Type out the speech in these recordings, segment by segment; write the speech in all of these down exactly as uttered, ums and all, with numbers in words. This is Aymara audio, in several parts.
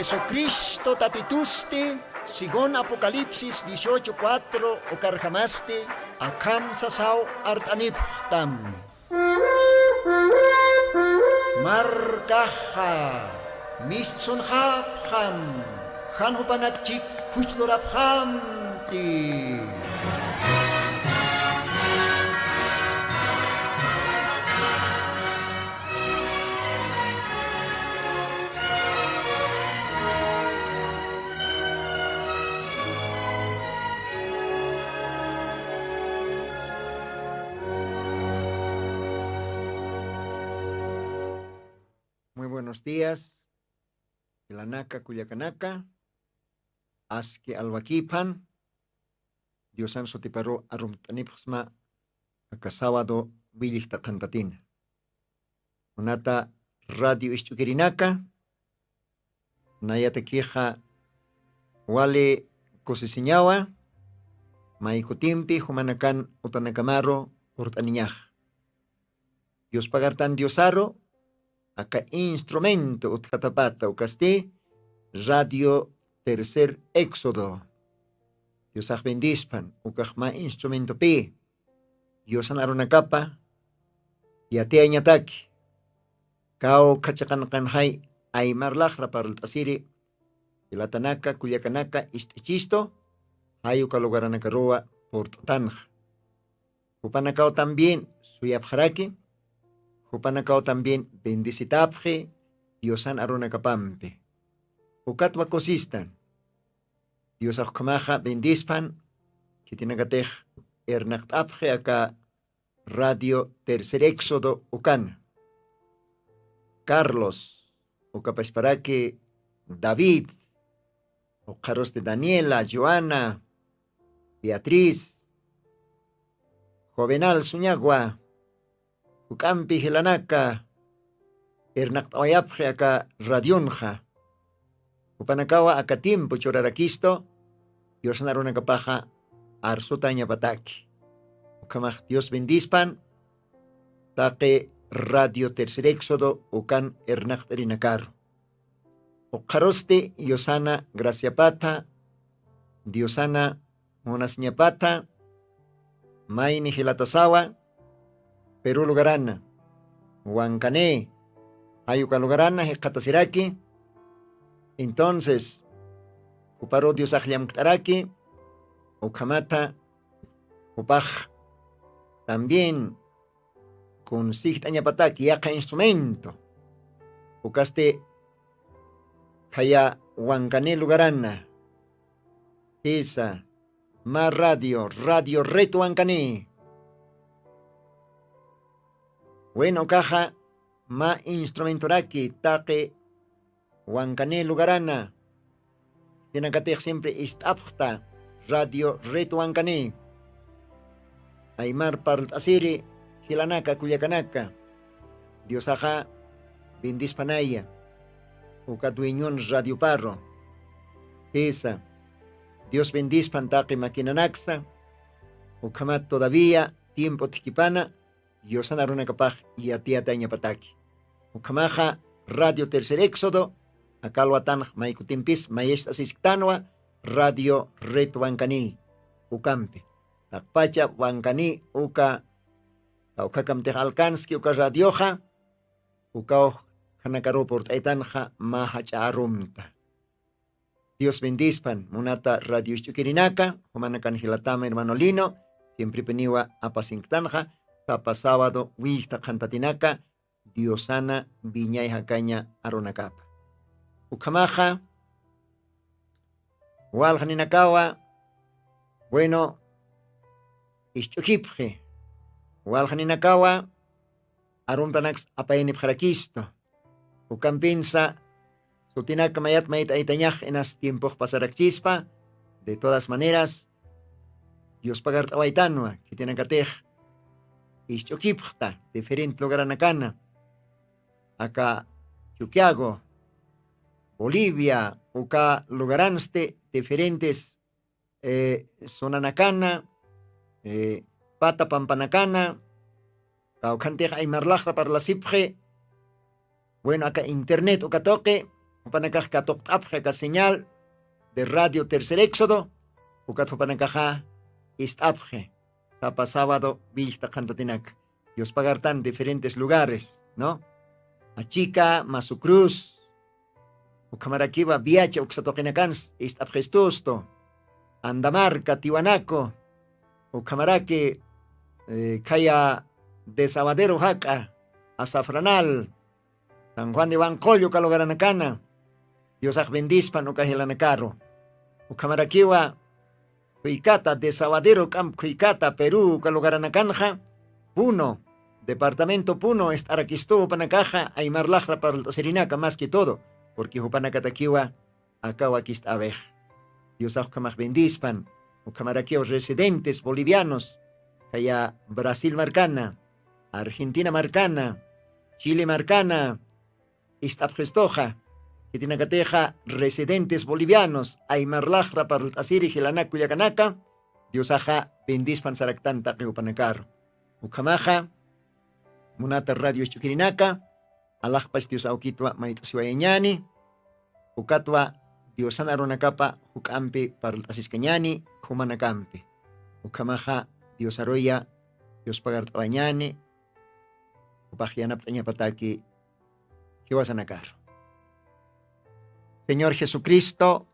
Jesucristo Tatitusti, según Apocalipsis dieciocho cuatro, ukarjamasti akham sasaw art'anipxtam. Markaxa mistsunxapxam, jan jupanakchik juchlurapxamti. Muy buenos días, jilanaka, kullakanaka, aski alwakiphan, Diosan sutiparu arumt'anipxsma aka sábado willijta qhantatina. Munata radio isch'ukirinaka, nayatakixa wali kusisiñawa, maykutimpi jumanakan utanakamaru purt'aniñax. Diospagartan Diosaru, aka instrumento utjatapata ukasti radio Tercer Éxodo. Diosax bendispan, ukax mä instrumentopi, Diosan arunakapa yatiyañataki, kaw khachiqanqanxay aymar laxra parlt'asiri, jilatanaka, kullakanaka, ist'ichistu, jay uka lugaranakaruwa purt'tanxa. Jupanakaw también suyapxaraki, jupanakaw también bendecitapxi Diosan arunakapampi. Ukatwa kusistan. Diosax ukhamaxa bendispan, khitinakatix irnaqt'apxi aka radio Tercer Éxodo ukana. Carlos, ukapasparaki David, ukxarusti Daniela, Joana, Beatriz, Jovenal Suñagua, juk'ampi jilanaka, irnaqt'awayapxi aka radionxa. Jupanakawa aka tiempo churarakistu, Diosan arunakapaxa arsutañapataki. Ukhamax Dios bendispan, taqi radio Tercer Éxodo ukan irnaqt'irinakaru. Ukxarusti Diosana graciapata, Diosana munasiñapata, mayni jilatasawa, Perú lugarana, Huancané, jay uka lugarana jikxatasiraki. Entonces, juparu Diosax llamkt'araki, ukhamata, jupax también kunsijt'añapataki yaqha instrumento. Ukasti khaya Huancané lugarana. Jisa, mä radio, Radio Red Huancané. Bueno, ukaxa mä instrumentoraki taqi Huancané lugarana. Jinakatix siempre ist'apxta Radio Red Huancané. Aymar parlt'asiri jilanaka kullakanaka. Diosaxa bendispanaya. Uka dueñon radioparu. Jisa. Dios bendispan taqi maquinanaksa. Ukhamat todavía tiempo thikipana Diosan arunakapax yatiyatañapataki. Ukhamaxa Radio Tercer Éxodo, aka alwatanx maykutimpis mayist'asisktanwa Radio Red Huancané, ukampi. Taqpacha Huancané uka, kawkhakamtix alcanski uka radioxa, ukaw khanakaru purt'aytanxa mä jach'a arumta. Dios bendispan, munata radio isch'ukirinaka, jumanakan jilatama hermano Lino, siemprepiniwa apasinktanxa, sapa sábado willjta qhantatinaka, Diosana wiñay jakaña arunakapa. Ukhamaxa, waljaninakawa, bueno, isch'ukipxi, waljaninakawa, arumtanaks apayanipxarakistu. Ukampinsa, sutinaka mayat mayt'aytañax inas tiempox pasarakchispa, de todas maneras, Diospagart'awaytanwa, khitinakatix, isch'ukipxta, diferente lugaranakana, aka Chuquiago, Bolivia, uka lugaransti, diferentes eh, sunanakana, eh, pata pampanakana, kawkhantix aymarlaxra parlasipxi, bueno, aka internet uka tuqi, jupanakax katuqt'apxi aka señal de radio Tercer Éxodo, ukat jupanakaxa ist'apxi sapa sábado willta qhantatinaka. Dios pagartan diferentes lugares, ¿no? Achika, Masu Cruz, ukhamarakiwa Viacha uksa tuqinakans ist'apxistustu, Andamarca, Tiwanaku, ukhamaraki, eh, khaya Desaguadero jak'a, Azafranal, San Juan de Banqollo uka lugaranakana. Diosax bendispan uka jilanakaru. Ukhamarakiwa khuykata, Desaguadero k'amp khuykata, Perú uka lugaranakanxa, Puno, departamento Puno ist'arakistu jupanakaxa aymar laqra parlt'asirinaka más que todo, porque jupanakatakiwa aka wakist'awix. Diosax ukhamax bendispan. Ukhamarakiw residentes bolivianos, khaya Brasil markana, Argentina markana, Chile markana ist'apxistuxa. Khitinakatixa residentes bolivianos aymar laqra parlt'asiri jilanak kullakanaka, Diosaxa bendispan saraktan taqi jupanakaru. Ukhamaxa munata radio isch'ukirinaka, alaxpach Dios awkitwa mayt'asiwayañani, ukatwa Diosan arunakapa juk'ampi parlt'asiskañani jumanakampi. Ukhamaxa Dios aruya Dios pagart'awañani, jupax yanapt'añapataki jiwasanakaru. Señor Jesucristo,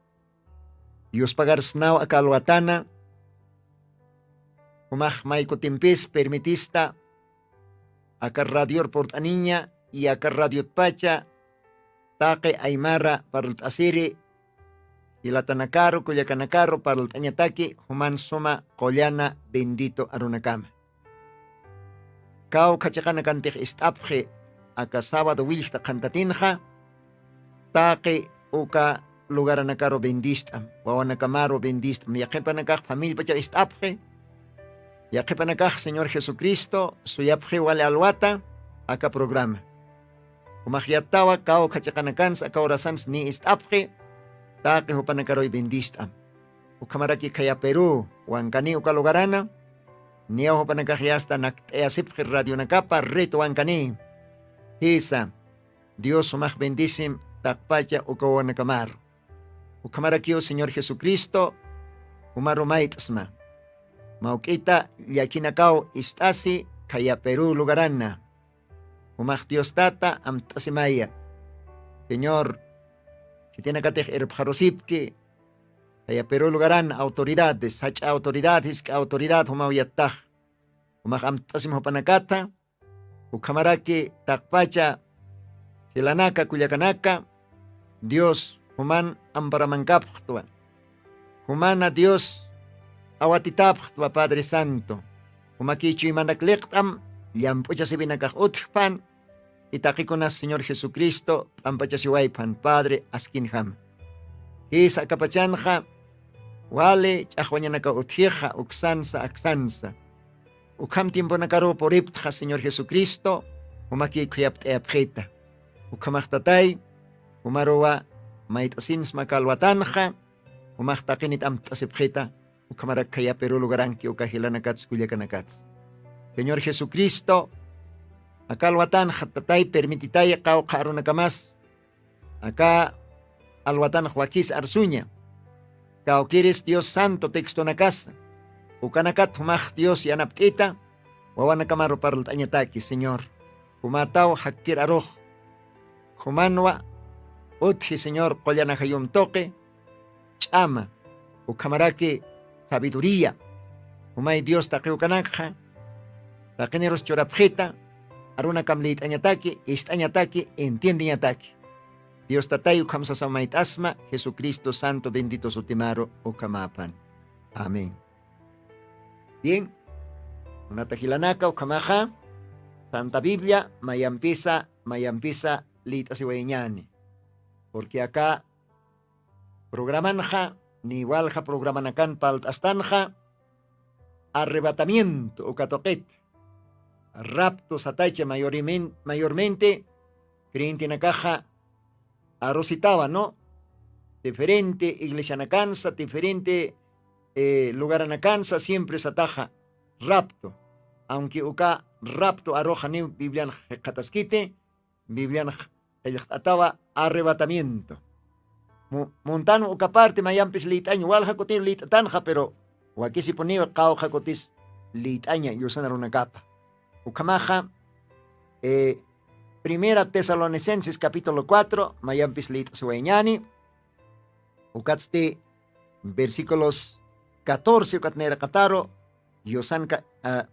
Dios pagarsnaw aka alwatana, jumax may kutimpis permitista aka radior purt'aniña y aka radiotpacha taqi aymara parlt'asiri, jilatanakaru kullakanakaru parlt'añataki juman suma qullana bendito arunakama. Kawkha chiqanakantix ist'apxi aka sábado willkta qhantatinxa, taqi uka lugaranakaru bendist'am, wawanakamaru bendist'am, yaqhipanakax familiapachaw ist'apxi. Yaqhipanakax Señor Jesucristo suyapxi wali alwata aka programa. Jumax yattawa kawkha chiqanakansa aka urasans ni ist'apxi, taqi jupanakaruy bendist'am. Ukhamaraki khaya Perú wankani uka lugarana, niyaw jupanakax yasta nakt'ayasipxi radionakapa rit wankani. Jisa, Dios jumax bendisim taqpacha uka wawanakamaru. Ukhamarakiw Señor Jesucristo jumaru mayt'sma. Mawk'ita llakinakaw ist'asi khaya Perú lugarana. Jumax Dios tata amt'asimaya. Señor, khitinakatix irpxarusipki, khaya Perú lugaran autoridades, sach'a autoridad, jisk'a autoridad jumaw yattax. Jumax amt'asim jupanakata, ukhamaraki taqpacha jilanaka kullakanaka, Dios juman amparamankapxtwa. Jumana Dios awatitapxtwa Padre Santo. Jumaki chuymanak liqt'am llamp'uchasipinakax utjpan, y taqikunas Señor Jesucristo p'ampachasiwaypan Padre askinjama. Jisa akapachanxa wali ch'axwañanakaw utjixa uksansa aksansa. Ukham tiemponakaruw puriptxa Señor Jesucristo, jumaki khuyapt'ayapxita. Ukhamax Tatay, jumaruwa mayt'asinsma aka alwatanxa, jumax taqinit amt'asipxita, ukhamarak khaya Perú lugaranki uka jilanakats kullakanakats. Señor Jesucristo, aka alwatanxa Tatay permititay qawqha arunakamas, aka alwatanx wakis arsuña. Kawkiris Dios Santo textonakasa. Ukanakat jumax Dios yanapt'ita, wawanakamaru parlt'añataki, Señor. Jumataw jakkir arux. Jumanwa utji, Señor, qullan ajayum tuqi, ch'ama, ukhamaraki sabiduría. Jumay Dios taqi ukanakxa, taqinirus churapxita, arunakam liyt'añataki, ist'añataki, entiendeñataki. Dios Tatay ukham sasaw mayt'asma, Jesucristo santo bendito sutimaru ukhamapan. Amén. Bien. Munata jilanaka ukhamaxa, Santa Biblia mayampisa, mayampisa liyt'asiwayañani. Porque aka programanxa, ni walja programanakan palt'astanxa, arrebatamiento uka tuqit, rapto satacha mayormen-, mayormente creyentenakaxa arusitawa, ¿no? Diferente iglesianakansa, diferente, eh, lugaranakansa siempre sataxa rapto. Aunque uka rapto aruxa niw Biblianx jikxataskiti, Biblianx qillqt'atawa arrebatamiento. Muntanwa uka parti mayampis lït'aña walja kutir lït'atanxa pero wakisipuniwa qawqha kutis lït'aña yusan runakapa. Ukhamaxa primera tesalonicenses capítulo cuatro mayampis lït'asiwayñani. Ukatsti versículos catorce ukat nayraqataru yusan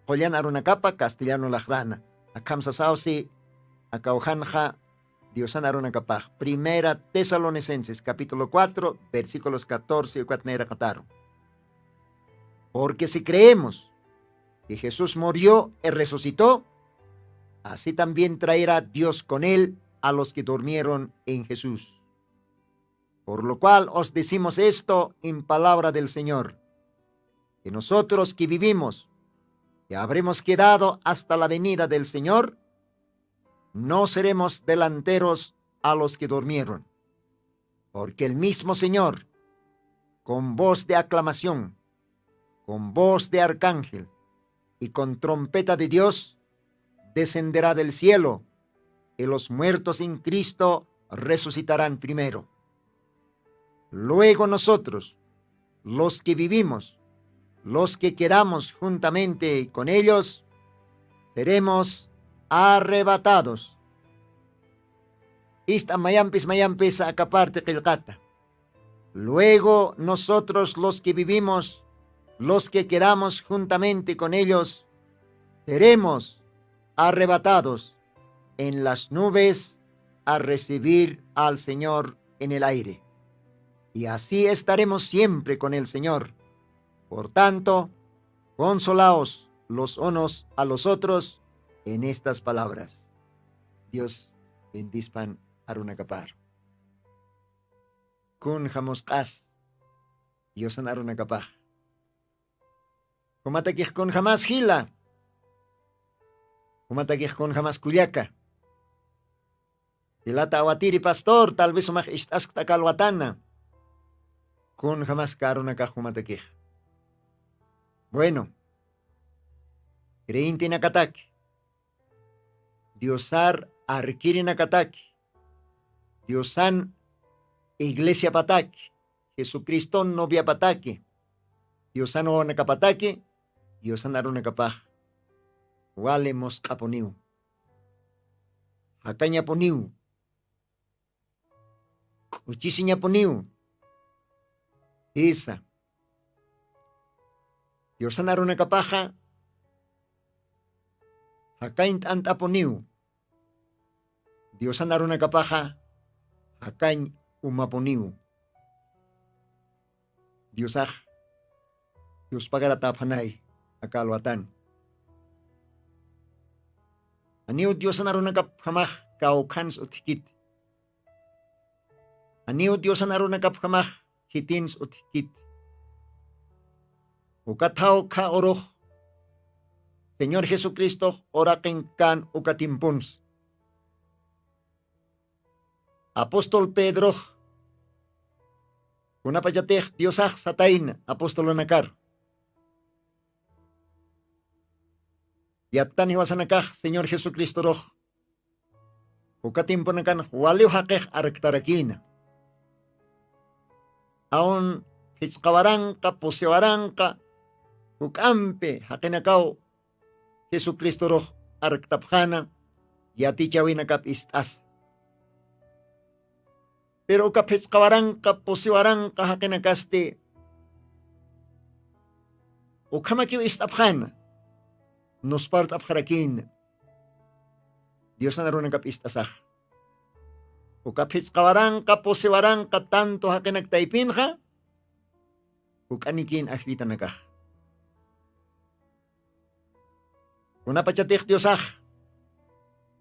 qullan arunakapa castellano laqrana. Akham sasawsi akawjanxa diosan arunakapax primera tesalonicenses capítulo cuatro versículos catorce ukat nayraqataru. Porque si creemos que jesús murió y resucitó, así también traerá dios con él a los que durmieron en jesús. Por lo cual os decimos esto en palabra del señor, que nosotros que vivimos y habremos quedado hasta la venida del señor, no seremos delanteros a los que durmieron. Porque el mismo señor, con voz de aclamación, con voz de arcángel y con trompeta de dios descenderá del cielo, y los muertos en cristo resucitarán primero. Luego nosotros, los que vivimos, los que quedamos juntamente con ellos, seremos arrebatados. Ist'a mayampis mayampis aka parti qillqata. Luego nosotros los que vivimos, los que quedamos juntamente con ellos, seremos arrebatados en las nubes a recibir al señor en el aire. Y así estaremos siempre con el señor. Por tanto, consolaos los unos a los otros en estas palabras. Dios bendispan arunakapar. Kun jamusq'as diosan arunakapax? Jumatakix kun jamas jila? Jumatakix kun jamas kullaka? Jilata awatiri pastor tal vez umax ist'askta kalwatana. Kun jamas karunakax jumatakix? Bueno, creyentenakataki, diosar arkirinakataki, diosan iglesiapataki, jesucriston noviapataki, diosan wawanakapataki, diosan arunakapax wali musq'apuniw, jakañapuniw, k'uchisiñapuniw. Jisa, diosan arunakapaxa jakañ t'ant'apuniw, diosan arunakapaxa jakañ umapuniw. Diosax yuspagaratapxanay aka alwatan. Aniw diosan arunakapjamax kawkhans utjkit. Aniw diosan arunakapjamax khitins utjkit. Ukathaw kha urux señor jesucristox uraqin kan uka timpons. Apostol pedrox kunapachatix diosax satayna apostolunakar yattan jiwasanakax señor jesucristorux uka timpunakanx waliw jaqix arktarakïna. Aun phichqa waranqa pusi waranqa juk'ampi jaqinakaw jesucristorux arktapxäna yatichäwinakap ist'asa. Pero uka phichqa waranqa pusi waranqa jaqinakasti ukhamakiw ist'apxäna nuspart'apxarakïna. Diosan arunakap ist'asaxa uka phichqa waranqa pusi waranqa tantu jaqinak taypinxa juk'anikïn ajllitanakaxa. Kunapachatix diosax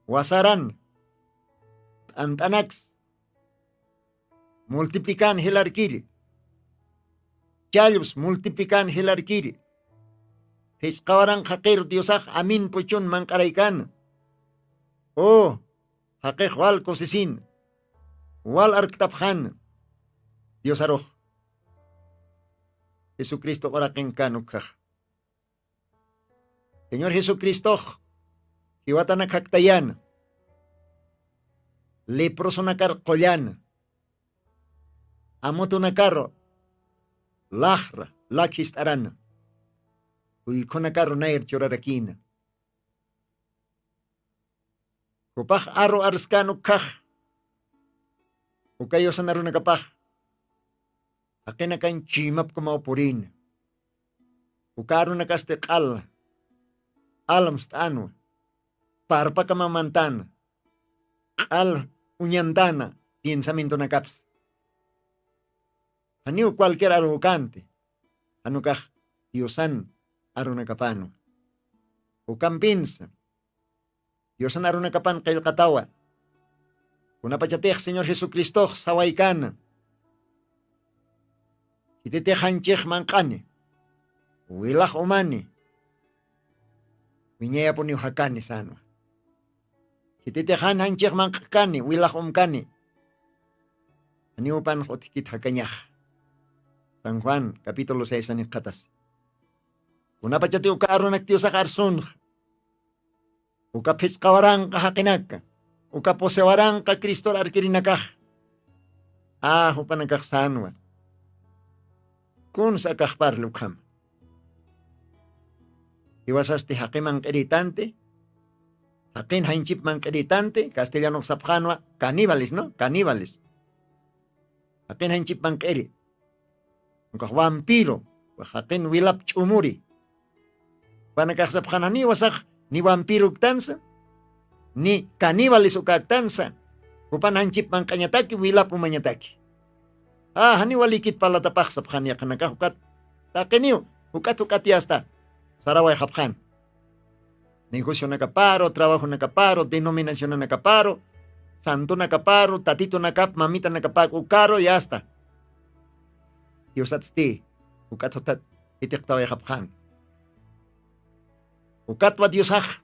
wasaran t'ant'anaks multiplican jilarkiri, challws multiplican jilarkiri. Phisqa waranqa jaqir diosax amin puchun manq'araykana. U jaqix wal kusisin wal arktapxan diosarux. Jesucristo uraqin kan ukhax. Señor jesucristox jiwatanak jaktayana. Leprosonakar qullana, amutunakaru laxra lakhist'arana, uykhunakaru nayr churarakïna. Jupax aru arskan ukkhax uka yusanarunakapax jaqinakañ chuymapkamaw purïna. Uka arunakasti q'al almst'anwa, parpakamaw mantana, q'al uñantana piensamientonakapsa. Janiw cualquier aruw kanti, janukax diosan arunakapanwa. Ukampinsa diosan arunakapan qillqatawa. Kunapachatix señor jesucristox sawaykana, khititix janchix manq'ani, wilax umani, wiñayapuniw jakani sanwa. Khititix jan janchix manq'kani, wilax umkani, janiw jupanx utjkit jakañaxa. San juan capítulo seis anikxatasi. Kunapachati uka arunak diosax arsunxa, uka phisqa waranqa jaqinaka, uka puse waranqa cristor arkirinakax, a jupanakax sänwa. Kunsa akaxparli ukhama? Jiwasasti jaqi manq'irïtanti, jaqin janchip manq'irïtanti castellanox sapxänwa caníbales no caníbales. Jaqin janchip manq'iri, ukax vampiro, jaqin wilap ch'umuri. Jupanakax sapxan janiw wasax ni vampiroktansa, ni caníbales ukaktansa. Jupan janchip manq'añataki wilap umañataki. A janiw walikit parlatapax sapxan yaqhanakax ukat, taqiniw juk'at juk'at yasta sarawayxapxan, negocionakaparu trabajonakaparu denominacionanakaparu, santonakaparu tatitunakap mamitanakapak ukaru yasta. Diosatsti juk'at jutat jitiqtawayxapxan. Ukatwa diosax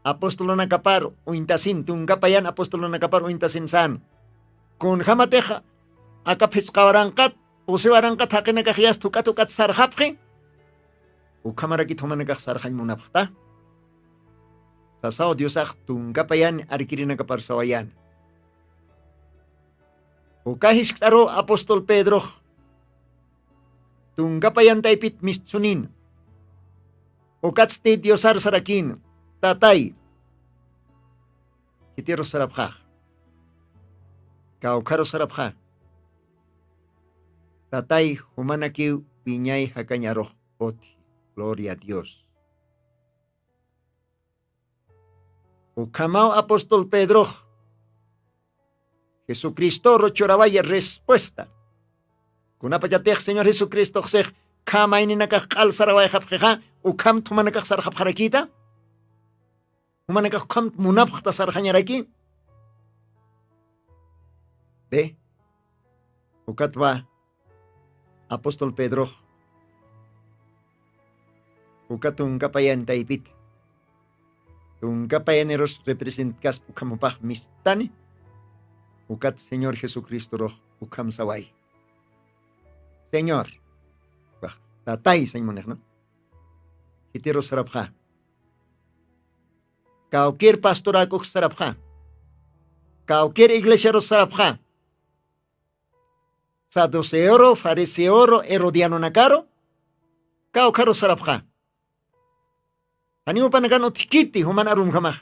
apostolonakapar uñtasin tunka payan apostolonakapar uñtasin san, kunjämatix aka phisqa waranqat, pusi waranqat jaqinakax yasta juk'at juk'at sarxapxi, ukhamarakit jumanakax sarxañ munapxta? Sasaw diosax tunka payani arkirinakapar sawayana. Uka jiskt'aruw apóstol pedrox tunka payantaypit mistsunïna. Ukatsti diosar sarakïna, tatay, khitirus sarapxaxa? Kawkharus sarapxä? Tatay, jumanakiw wiñay jakañ arux utji. Gloria a dios. Ukhamaw apóstol pedrox jesucristoru churawaya respuesta. Kunapachatix señor jesucristoxsix khamayninakax q'al sarawayxapxixa, ukhamt jumanakax sarxapxarakïta? Jumanakax ukhamt munapxta sarxañaraki? Be, ukatwa apóstol pedrox uka tunka payan taypit tunka payanirus representkaspa ukham jupax mistani. Ukat señor jesucristorux ukham saway, señor, tatay sañ munixna, khitirus sarapxä? Kawkir pastorakux sarapxä? Kawkir iglesiarus sarapxä? Saduceoru fariseoru herodianonakaru kawkharus sarapxä? Janiw jupanakan utjkiti juman arumjamax.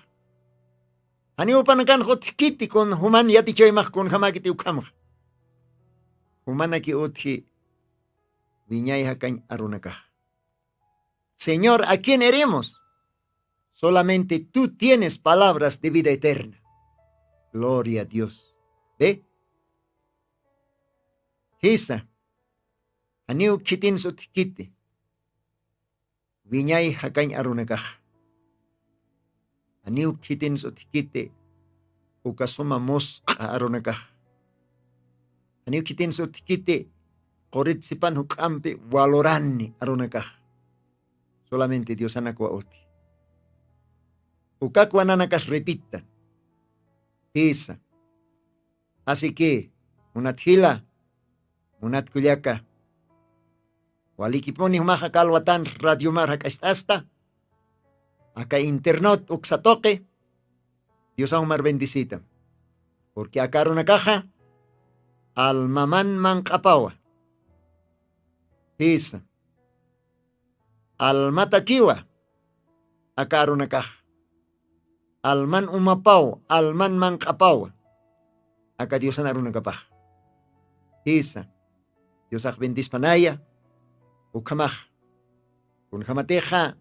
Janiw jupanakanx utjkiti kun juman yatichawaymax kunjamäkiti ukhamxa? Jumanaki utji wiñay jakañ arunakax. Señor, a quién heremos? Solamente tú tienes palabras de vida eterna. Gloria a dios. Be, jisa, janiw khitins utjkiti wiñay jakañ arunakax. Janiw khitins utjkiti uka suma musq'a arunakax. Janiw khitins utjkiti qurit sipan juk'ampi valorani arunakax. Solamente diosanakwa uti. Ukakwa nanakax repita, jisa. Asiki, munat jila, munat kullaka, walikipuni jumaxa kalwatan radiomar jak'acht'asta aka internot uksatoqi. Diosaw mar bendisita. Purqui akarunakaxa almaman manq'apawa. Jisa. Almatakiwa akarunakaxa. Alman umapaw alman manq'apawa. Aka diosan arunakapaxa. Jisa. Diosax bendispanaya. Ukhamax kunjamatixa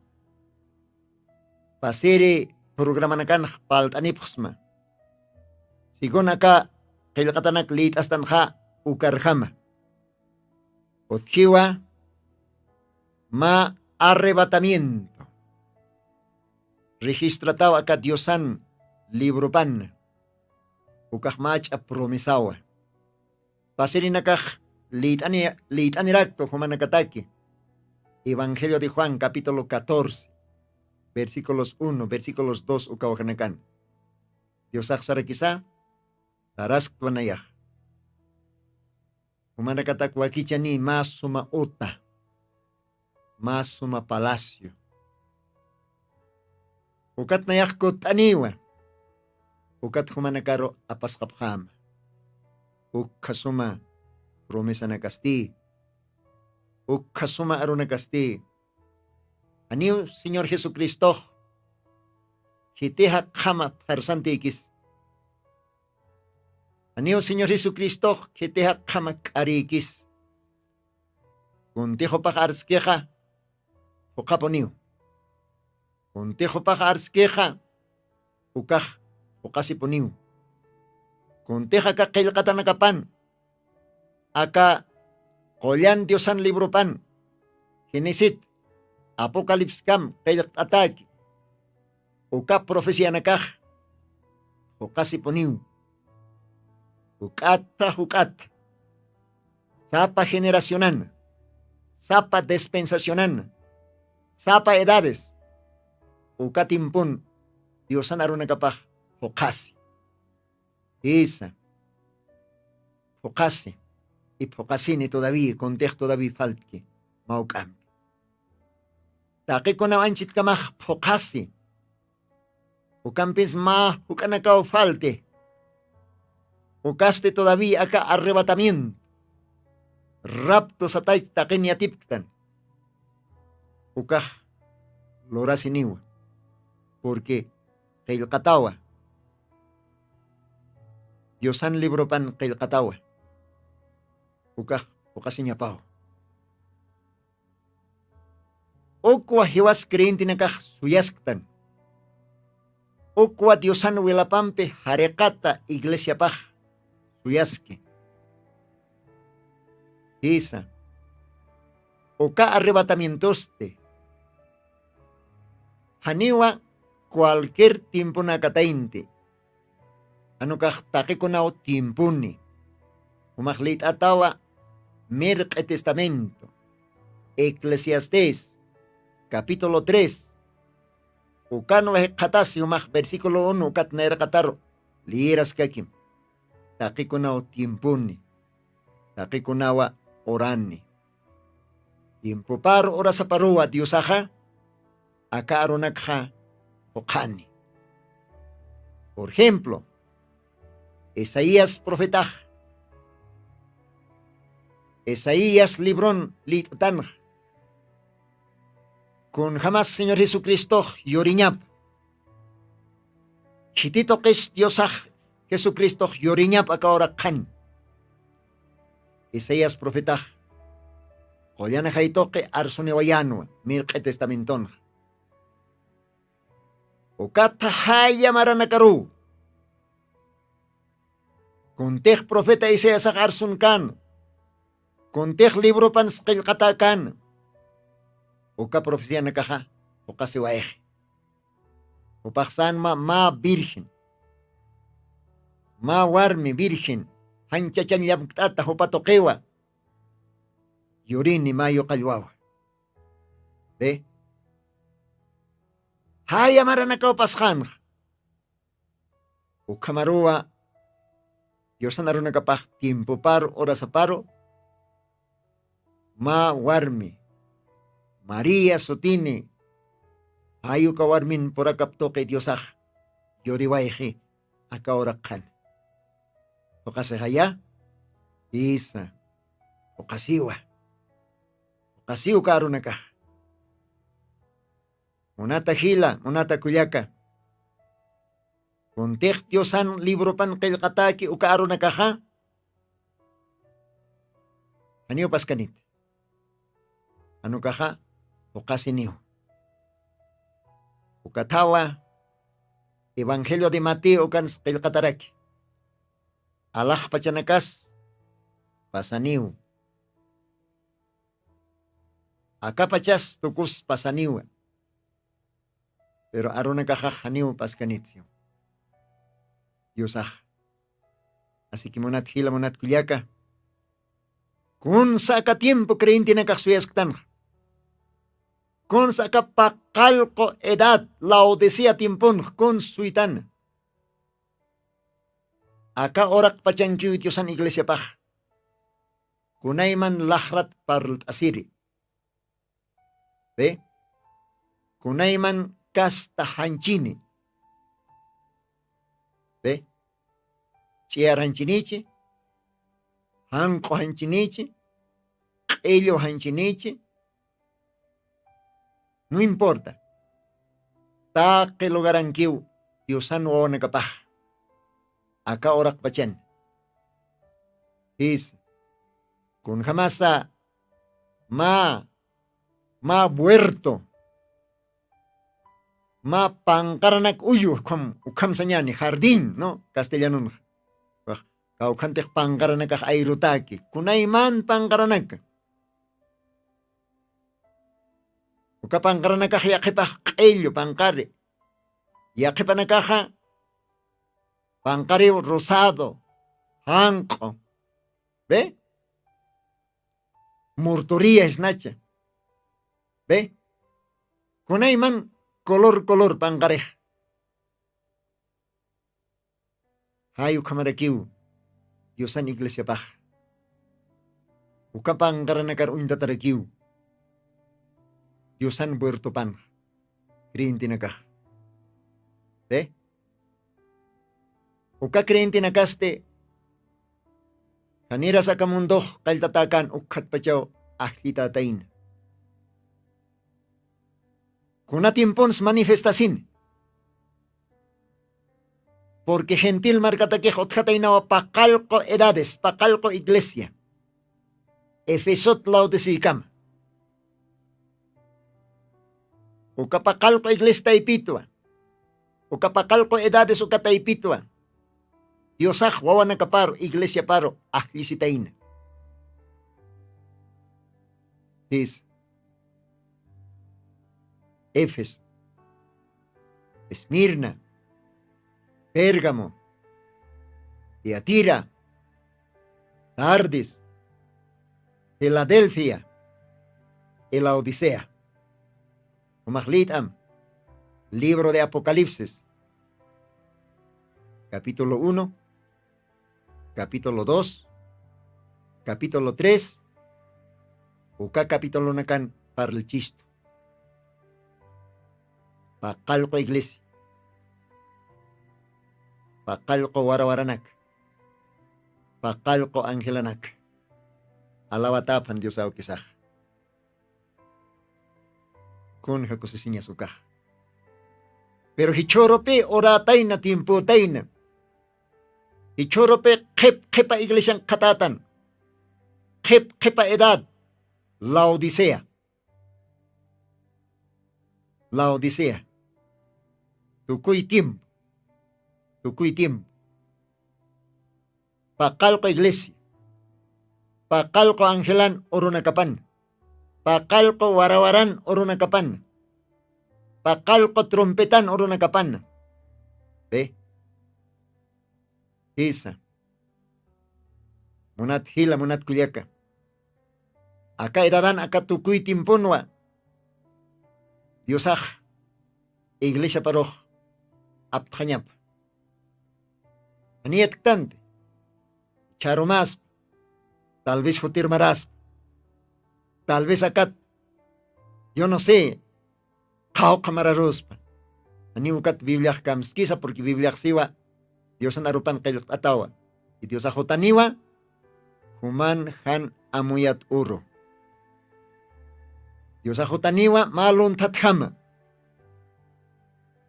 pasiri programanakanx palt'anipxsma. Sigun aka qillqatanak lït'astanxa ukarjama. Utjiwa mä arrebatamiento registrataw aka diosan libropan. Ukax mach'a promesawa. Pasirinakax lït'aniraktu jumanakataki. Evangelio de juan capítulo catorce versículos uno versículos dos ukawajanakan. Diosax sarakisa sarasktuwanayax. Jumanakatak wakichani mä suma uta mä suma palacio. Ukat nayax kutt'aniwa. Ukat jumanakaru apasqapxama. Ukkha suma promesanakasti. Ukkha suma arunakasti. Aniw señor jesucristox khitixa qhama pharsantikis. Aniw señor jesucristox khitixa qhama k'arïkis. Kuntixupax arskixa phuqhapuniw. Kuntixupax arskixa ukax phuqhasipuniw. Kuntix aka qillqatanakapan aka qullan diosan libropan genesit apocalipskam qillqt'ataki uka profecianakax phuqhasipuniw. Juk'ata juk'ata sapa generacionana sapa dispensacionana sapa edades uka timpun diosan arunakapax phuqhasi. Jisa. Phuqhasi. Iphuqhasini todavía kuntix todavía faltki mawk'ampi. Taqikunaw anchitkamax phuqhasi. Ukampis mä juk'anakaw falti. Ukasti todavía aka arrebatamiento rapto satach taqin yatipktan. Ukax lurasiniwa. Purqui qillqatawa. Diosan libropan qillqatawa. Ukax phuqhasiñapaw. Ukwa jiwas creyentenakax suyasktan. Ukwa diosan wilapampi jariqata iglesiapax suyaski. Jisa. Uka arrebatamientosti janiwa cualquier tiemponakataynti. Anukax taqikunaw tiemponi. Jumax lït'atawa mirq'i testamento eclesiastés capítulo tres ukanwa jikxatasi jumax versículo uno ukat nayraqataru liyiraskakim. Taqikunaw tiemponi. Taqikunawa urani. Tiempoparu urasaparuwa diosaxa aka arunakxa phuqhani. Por ejemplo, isaías profetax isaías libron lït'tanxa kunjamas señor jesucristox yuriñapa khitituqis diosax jesucristox yuriñapa aka uraqhan. Isaías profetax qullan jaytuqi arsuniwayanwa mirq'i testamentonxa. Ukatha jaya maranakaruw kuntix profeta isaiasax arsun kan kuntix libropan sqillqata kan. Uka profecianakaxa phuqasiwayxi. Jupaxsanma mä virgen mä warmi virgen janchachañ llamkt'ata jupa tuqiwa. Yurini mä yuqallwawa. Ri jaya maranakaw pasxanxa. Ukhamaruwa diosan arunakapax tiempoparu urasaparu mä warmi maría sutini. Jayuka warmin purakap tuqi diosax yuriwayxi. Aka uraqhan Uqasixaya. Isa. Uqasiwa. Uqasiw karunakax. Munata jila munata kullaka, kuntix diosan libropan qillqataki uka arunakaxa? Janiw paskanit. Anukaxa uqasiniw. Ukathawa evangelio de mateo ukan qillqataraki. Alaxpachanakas pasaniw. Akapachas tukus pasaniwa. Pero arunakaxax janiw paskanitsiw. Diosax. Asiki munat jila munat kullaka, kunsa aka tiempo creyentenakax suyasktanxa? Kunsa aka paqallqu edad laodicea tiemponxa kunsa suytana? Aka uraqpachankiw diosan iglesiapax. Kunayman laxrat parlt'asiri. Be, kunayman kasta janchini. Be, ch'iyar janchinichi, janq'u janchinichi, q'illu janchinichi. No importa. Taqi lugarankiw diosan wawanakapax aka uraqpachan. Jis, kunjamasa mä mä buerto, mä panqaranak uyu ukham ukham sañani jardín no castellanunxa. Kawkhantix panqaranakax ayrutaki kunayman panqaranaka. Uka panqaranakax yaqhipax q'illu panqari, yaqhipanakaxa panqariw rosado, janq'u, be, murturia isnacha, be, kunayman color color panqarix. Jay ukhamarakiw diosan iglesiapax, uka panqaranakar uñtatarakiw diosan buertopanx creyentenakax. Be, uka creyentenakasti janiras aka mundox qalltatakan ukkhatpachaw ajllitatayna. Kuna tiemponsi manifestasini. Purqui gentil markatakix utjataynawa paqallqu edades paqallqu iglesia efesot laodicikama. Uka paqallqu iglesia taypitwa, uka paqallqu edades uka taypitwa diosax wawanakaparu iglesiaparu ajllisitayna. Jis, efeso, esmirna, pérgamo, tiatira, sardis, filadelfia, y laodicea. Umaxlït'am libro de apocalipsis capítulo uno, capítulo dos, capítulo tres, uka capítulonakan parlchistu. Paqallqu iglesia, paqallqu warawaranak, paqallqu angelanak. Alawataphan diosawkisax. Kunja kusisiñas ukax. Pero jichhurupi urätayna tiempötayna, jichhurupi qhip qhipa iglesian qhatätan, qhip qhipa edad, laodicea, laodicea, tukuy tiempo, tukuy tiempo. Paqallqu iglesia, paqallqu angelan urunakapan, paqallqu warawaran urunakapan, paqallqu trompetan urunakapan. Be, jisa, munat jila munat kullaka, aka edadan aka tukuy tiemponwa diosax iglesiaparux aptxañapa. Janiyatktanta, charumaspa, tal vez jutirmaraspa, tal vez akat, yo no sé, qhawqhamararuspa. Janiw ukat bibliax kamskisa purqui bibliaxsiwa diosan arupan qillqt'atawa. Y diosaxutaniwa juman jan amuyat uru. Diosaxutaniwa mä lunthatjama.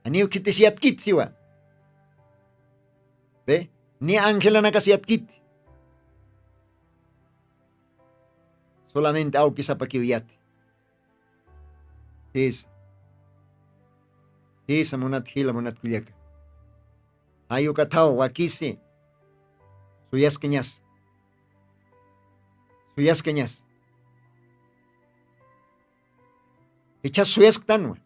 Janiw khitis yatkit siwa. Be, ni angelanakas yatkit. Solamente awkisapakiw yati. Jisa. Jisa munat jila munat kullaka. Jayukathaw wakisi. Suyaskañas. Suyaskañas. Jichhas suyasktanwa.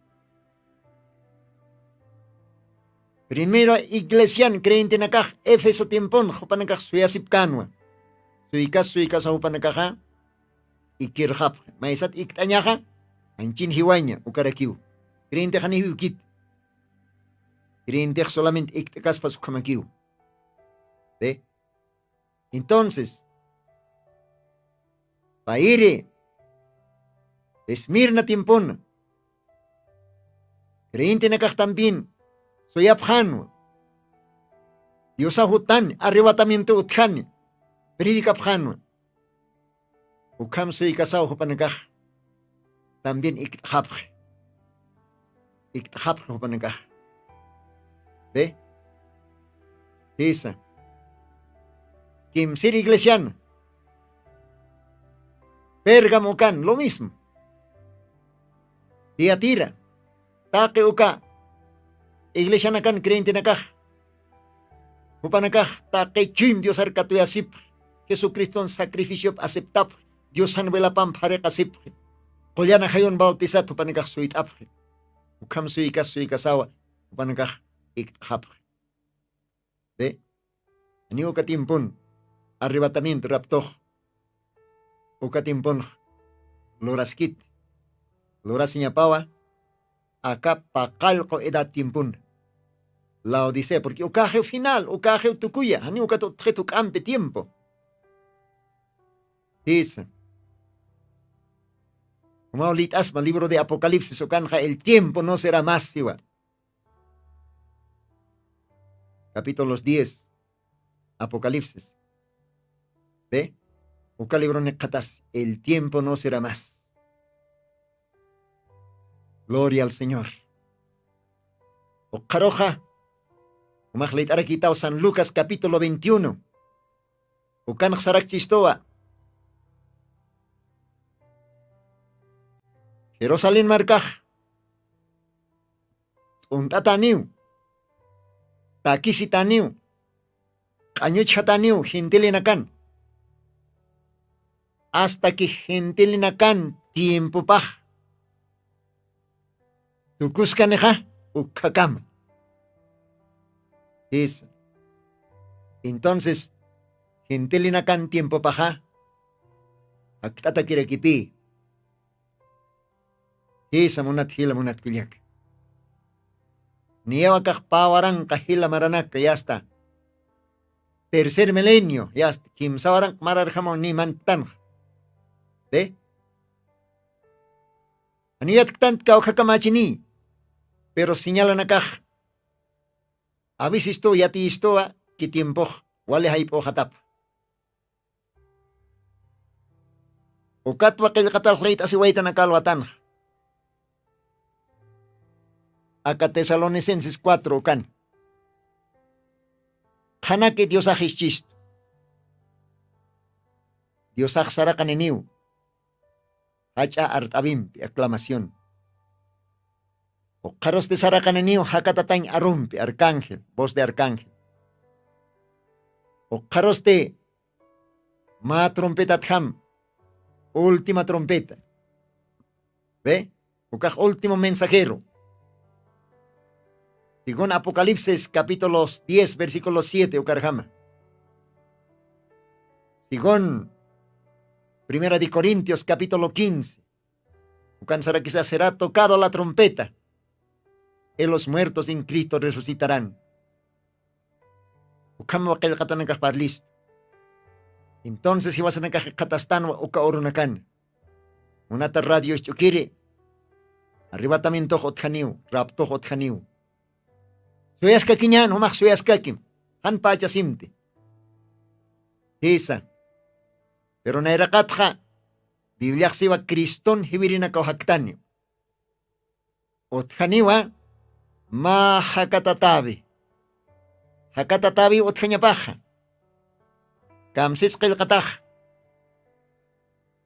Primera iglesian creyentenakax efeso timpun jupanakax suyasipkänwa. Suykas suykasaw jupanakaxa ikirxapxi maysat ikt'añaxa. Anchin jiwaña ukarakiw. Creyentexaniw iwkit. Creyentix solamente ikt'akaspas ukhamakiw. Be. Entonces, payri esmirna timpuna creyentenakax también suyapxanwa. Diosaxutani arrebatamiento utjani predikapxanwa. Ukham suykasaw jupanakax también ikt'xapxi. Ikt'xapxi jupanakax. Be. Jisa. Kimsir iglesiana. Pérgamo ukan lo mismo. Tiatira. Taqi uka iglesianakan creyentenakax jupanakax taqi chuymi diosar katuyasipxi. Jesucriston sacrificiop aceptapxi. Diosan wilapamp jariqasipxi. Qullana jayun bautisat jupanakax suyt'apxi. Ukham suykas suykasawa jupanakax ikt'xapxi. Be. Janiw uka timpun arrebatamiento raptux uka timpunx luraskit. Lurasiñapawa aka paqallqu edad timpun. Laodicea purqui ukaxiw final ukaxiw tukuya janiw ukat utxit juk'ampi tiempo. Jisa. Umaw lit'asma libro de apocalipsis ukanxa el tiempo no será mas siwa. Capítulos diez. Apocalipsis. Be. Uka libro niqatas el tiempo no será mas. Gloria al señor. Uqaruxa umaxlit'arakitaw san lucas capítulo veintiuno. Ukanxsarakchistuwa jerusalén markax t'unt'ataniw takisitaniw q'añuchjataniw gentilinakan. Asta ki gentilinakan tiempopax tukuskanixa ukhakama. Jisa. Entonces gentilinakan tiempopaxa jakt'atakirakipï. Jisa munat jila munat kullaka. Niyawakax pawaranqa jila maranaka yasta tercer milenio yasta kimsawaranqa mararjamaw ni mantanxa. Be. Aniyat ktant kawkhakamachini. Pero señalanakax avisistuw yatiyistuwa ki tiempox wali jayp'uxatapa. Ukatwa qillqatarxlayt'asiwaytanakal watanxa. Aka tesalonicenses cuatro ukan qhanaki diosax ischistu. Diosax saraqaniniw jach'a art'awimpi aclamación. Ukxarusti saraqaniniw jakatatañ arumpi arcángel voz de arcángel. Ukxarusti mä trompetatjam última trompeta. Ve. Ukax último mensajero según apocalipsis capítulos diez versículo siete ukarjama. Según primera de corintios capítulo quince ukan sarakisa será tocado la trompeta y los muertos en cristo resucitarán. Ukhamawa qillqatanakax parlistu. Entonces jiwasanakax iqatastanwa uka urunakan munata radio isch'ukiri arrebatamientux utjaniw raptux utjaniw. Suyaskakiñan jumax suyaskakim jan pachasimti. Jisa. Pero nayraqatxa bibliaxsiwa criston jiwirinakaw jaktani. Utjaniwa mä jakatatawi. Jakatatawi utjañapaxa. Kamsis qillqatax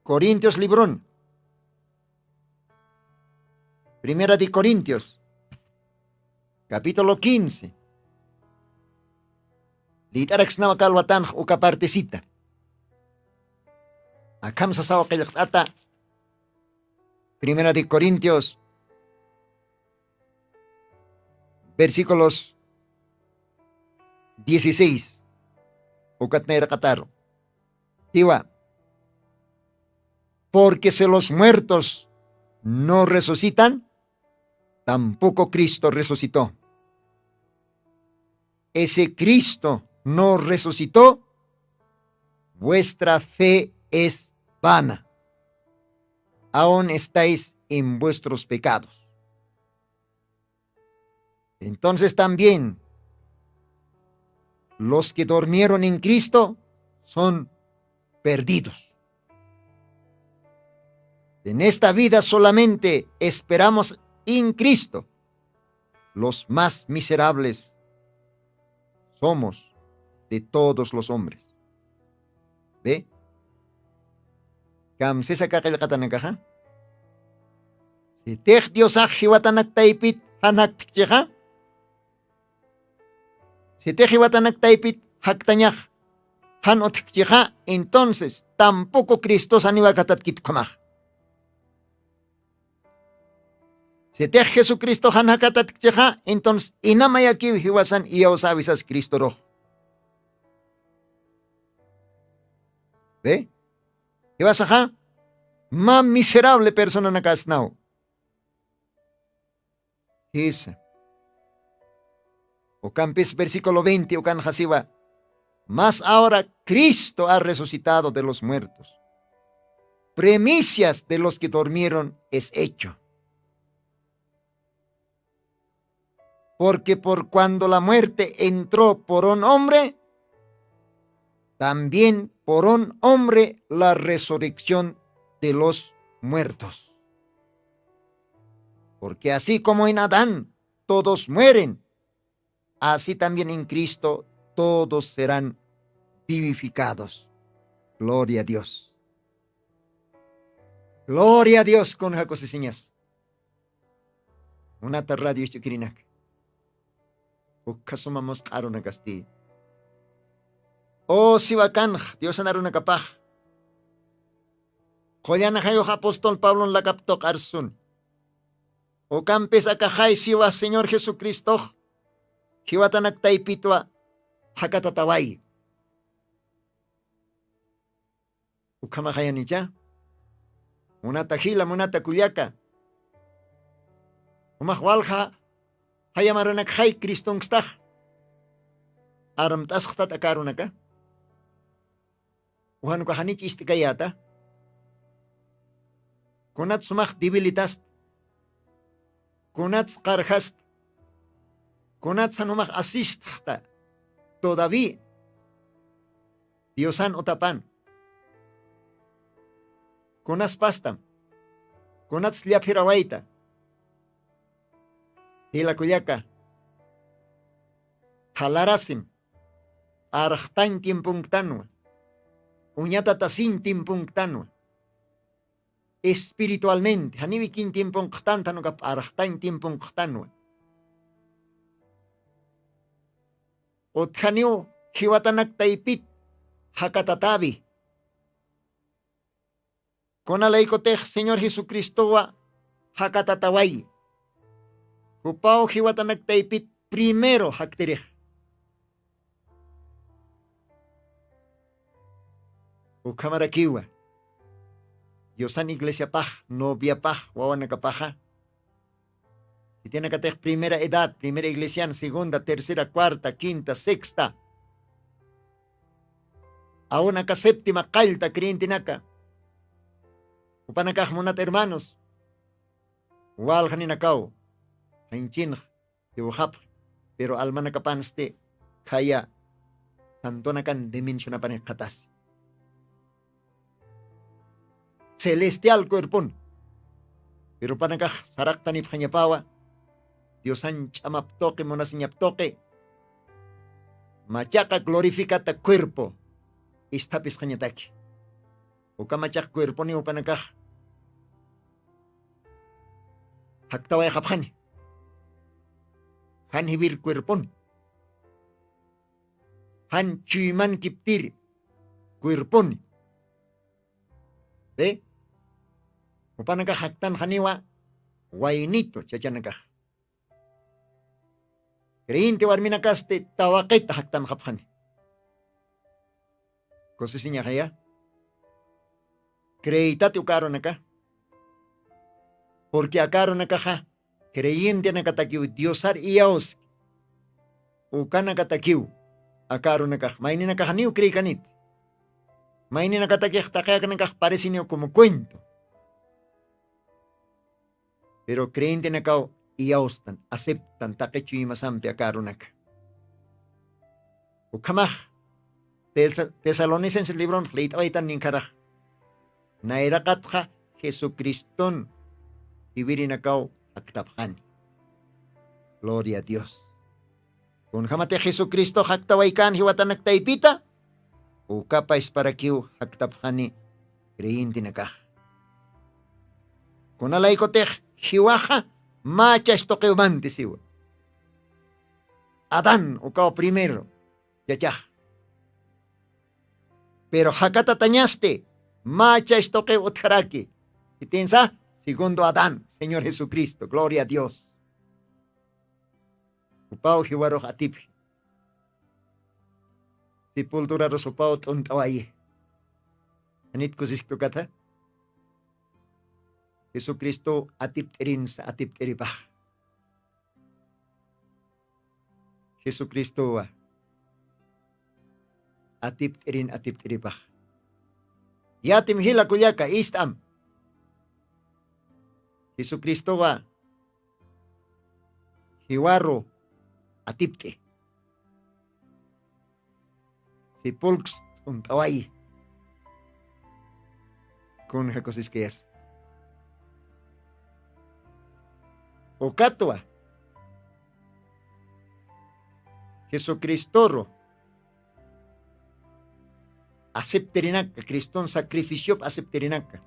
corintios libron, primera de corintios capítulo quince. Lït'araksnawa kalwatanx uka partecita. Akham sasawa qillqt'ata. Primera de corintios versículos dieciséis. Ukatnayraqataru. Tiwa. Porque si los muertos no resucitan, tampoco cristo resucitó. Ese cristo no resucitó, vuestra fe es vana. Aún estáis en vuestros pecados. Entonces también los que durmieron en cristo son perdidos. En esta vida solamente esperamos en cristo, los más miserables somos de todos los hombres. Ve. Kamsisa kaqillqatanakaxa. Sitix diosax jiwatanak taypit jan jaktkchixa, sitix jiwatanak taypit jaktañax jan utjkchixa, entonces tampoco cristos aniwakatatkit ukhamax. Sitix jesucristo jan jakatatkchixa, entonces inamayakiw jiwasan iyawsäwisas cristorux. Ve. Jiwasaxa mä miserable personanakasnaw. Jisa. Ukampis versículo veinte ukanxasiwa. Mas ahora cristo ha resucitado de los muertos, primicias de los que durmieron es hecho. Porque por cuando la muerte entró por un hombre, también por un hombre la resurrección de los muertos. Porque así como en adán todos mueren, así también en cristo todos serán vivificados. Gloria a dios. Gloria a dios. Kun jakusisiñas? Munata radio isch'ukirinak. Ukhasuma musq'arunakasti. O siwakanx diosanarunakapax. Qullanxayux apostol pablon lakaptuq arsuni. Ukampis akaxay siwa señor jesucristox jiwatanak taypitwa jakatatawayi. Ukhamaxayanicha? Munata jila munata kullaka, umax walxa jayamaranakxay cristonkstax armt'asxtat akarunaka. Uxanukaxanich ist'kayäta? Kunat sumax debilitasta? Kunats qarjasta? Kunats jan umax asistxta? Todavía diosan utapan kunaspastam? Kunats llaphirawayta? Jilakullaka, thalarasim p'arxtañ tiemponktanwa, uñatatasiñ tiemponktanwa. Espiritualmente janiwikiñ tiemponkxtanta nuka p'arxtañ tiemponkxtanwa. Utjaniw jiwatanak taypit jakatatawi. Kunalaykutix señor jesucristowa jakatatawayi, jupaw jiwatanak taypit primero jaktirix. Ukhamarakiwa diosan iglesiapax, noviapax, wawanakapaxa, khitinakatix primera edad, primera iglesian, segunda, tercera, cuarta, quinta, sexta, aun aka séptima qallta creyentenaka, jupanakax munat hermanos, walxninakaw janchinx jiwxapxi, pero almanakapansti khaya santonakan dimensionapanix qhatasi celestial cuerpon. Pirupanakax saraqtanipxañapawa diosan ch'amaptuqi munasiñaptuqi machaqa glorificata cuerpo isthapisqañataki. Uka machaq cuerponi upanakax jaktawayxapxani jan jiwir cuerponi jan chuyman kiptiri cuerponi. Upanakax jaktanxaniwa waynitu chachanakax creyente warminakasti tawaqita jaktanxapxani. Kusisiñaxaya creytati uka arunaka. Purqui aka arunakaxa creyentenakatakiw diosar iyawski ukanakatakiw aka arunakax mayninakaxaniw creykaniti. Mayninakatakix taqi akanakax pareciniw como cuento. Pero creyentenakaw iyawstan aceptan taqi chuymasampi aka arunaka. Ukhamax tesalonicense libronx liyt'awaytan ninkharax nayraqatxa jesucriston jiwirinakaw jaktapxani. Gloria a dios. Kunjamatix jesucristox jaktawaykan jiwatanak taypita ukapa isparakiw jaktapxani creyentenakax. Kunalaykutix jiwaxa mä chastuqiwmanti siwa. Adán ukaw primero yachax. Pero jakatatañasti mä chastuqiw utjaraki. Itinsa segundo adán señor jesucristo gloria a dios. Upaw jiwarux atipxi sepulturarus upaw t'unt'awayi. Anit kusisktukata jesucristow atipt'irinsa atipt'iripax. Jesucristowa atipt'irin atipt'iripax. Yatim jila kullaka ist'am jesucristowa jiwaru atipt'i sipulks t'unt'awayi. Kun jakusiskayas ukatwa jesucristoru aceptirinaka criston sacrificiop aceptirinaka.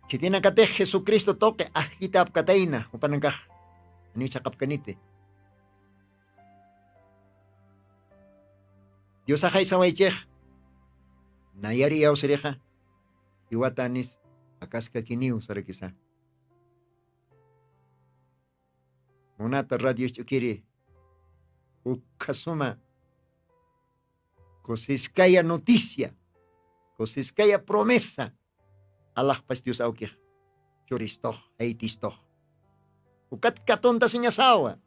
Khitinakatix jesucristo tuqi ajkitapkatayna jupanakax aniw chaqapkaniti. Diosaxay sawaychix nayari iyawsirixa iwatanis akaskakiniw sarakisa. Munata radio ch'ukiri ukhasuma kusiskaya noticia kusiskaya promesa alaxpas dios awkix churistux jaytistux. Ukat katuntasiñasawa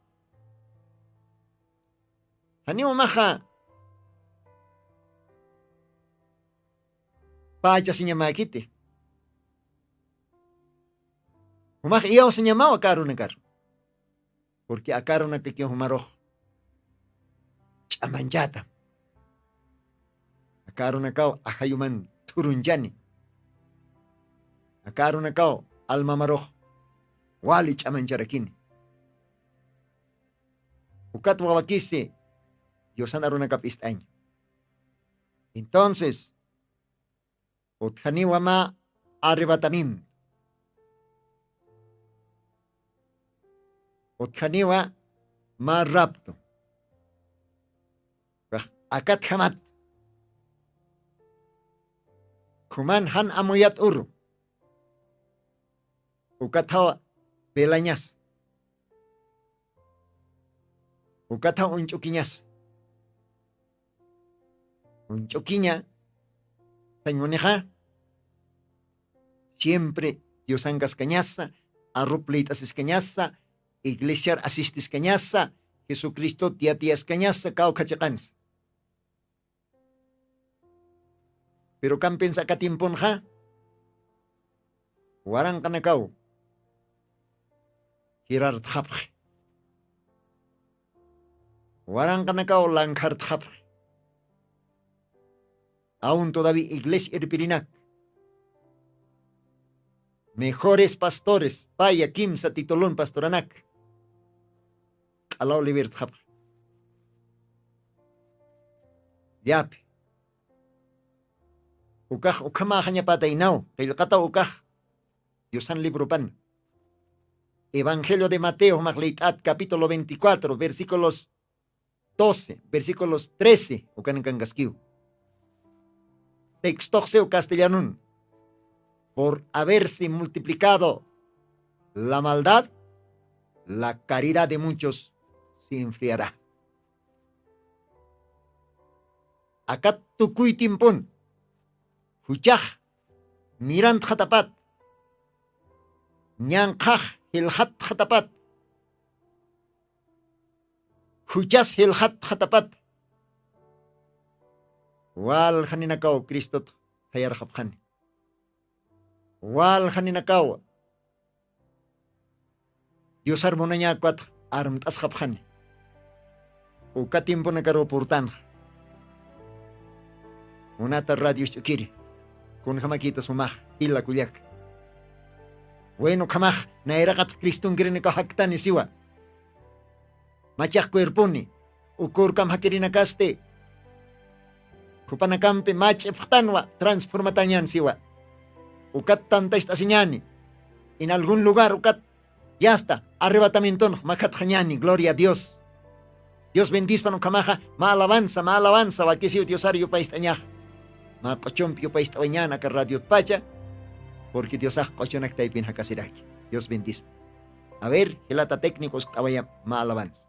janiw umaxa pächasiñamäkiti. Jumax iyawsañamaw aka arunakaru. Purqui aka arunakakiw jumarux ch'amanchätam. Aka arunakaw ajayuman thurunchani. Aka arunakaw almamarux wali ch'amancharakini. Ukat wawakisi diosan arunakap ist'aña. Entonces utjaniwa mä arrebatamiento. Utjaniwa mä rapto. Akat jamat khuman jan amuyat uru ukathaw velañas ukathaw uñch'ukiñas. Uñch'ukiña sañmunixa siempre diosankaskañasa arup liyt'asiskañasa iglesiar asistiskañasa jesucristot yatiyaskañasa kawkha chiqansa. Piru kampinsa aka timpunxa waranqanakaw jirartxapxi. Waranqanakaw lankhartxapxi. Aun todavi iglesia irpirinak mejores pastores paya kimsa titulun pastoranak q'alaw libertxapxi. Llapi ukax ukhamaxañapataynaw qillqataw ukax. Diosan libropan evangelio de mateo max liyt'at capítulo veinticuatro versículos doce versículos trece ukankankaskiw. Textoxsiw castellanun por haberse multiplicado la maldad la caridad de muchos se enfriará. Akat tukuy timpun juchax mirantxatapat ñanqhax jilxatxatapat juchas jilxatxatapat waljaninakaw cristot jayarxapxani. Waljaninakaw diosar munañakwat armt'asxapxani. Uka tiemponakaruw purtanxa. Munata radios ch'ukiri kunjamakita sumax jila kullaka. Bueno khamax nayraqatx cristonkirinakaw jaktani siwa. Machax cuerponi ukurkam jakirinakasti jupanakampi mach'ipxtanwa transformatañan siwa. Ukat tantacht'asiñani en algun lugar ukat yasta arrebatamientonx makhatxañani gloria a dios. Dios bendispan ukhamaxa ma alabanza ma alabanza wakisiw diosar yupayst'añax. Ma q'uchumpi yupayst'awañan aka radiotpacha. Porque diosax q'uchunak taypin jakasiraki. Dios bendispan. A ver jilata técnico uskt'awayam ma alabanza.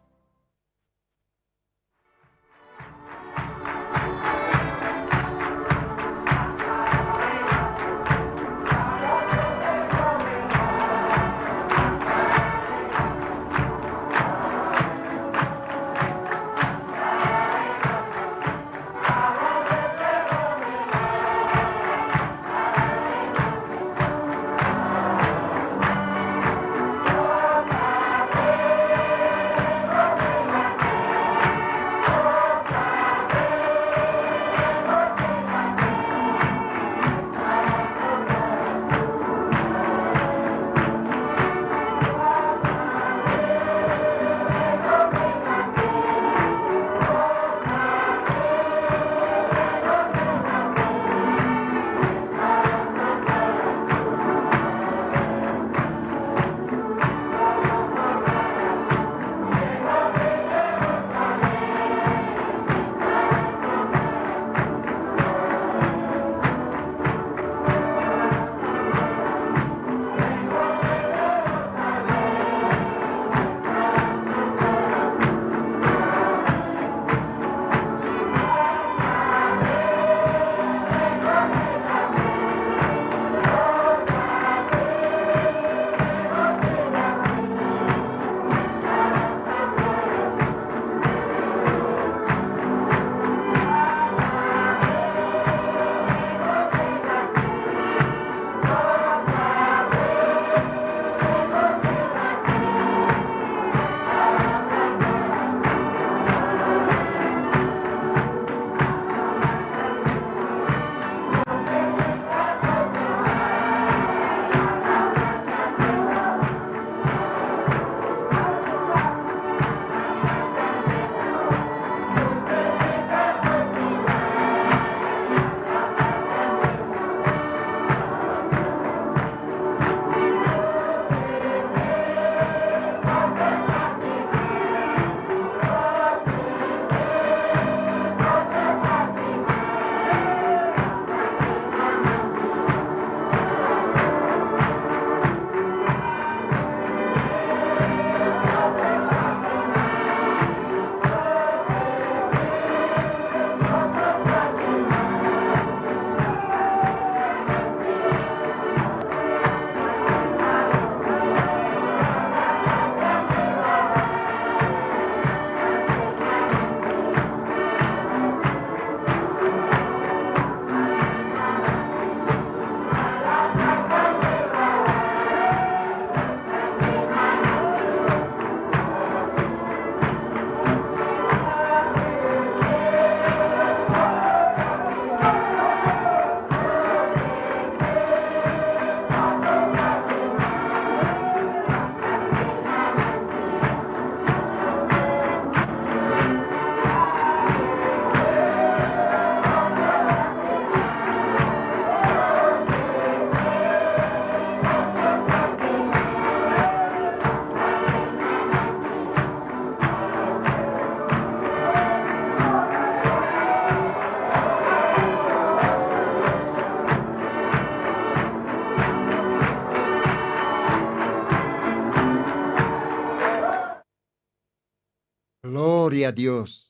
Gloria a Dios.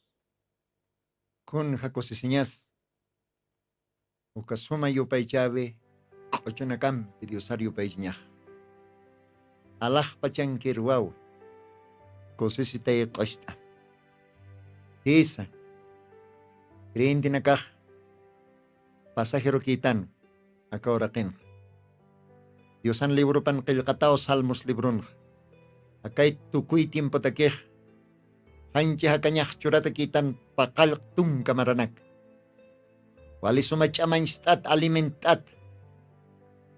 Kun jakusisiñas uka suma yupaychawi q'uchunakampi diosar yupaychiñax alaxpachankir wawi kusisitay q'ust'a. Jisa, creyentenakax pasajerokïtan aka uraqinxa. Diosan librupan qillqataw salmos libronxa akay tukuy tiempotakix janchi jakañax churatakïtan paqallq tunka maranak wali suma ch'amañcht'at alimentt'at.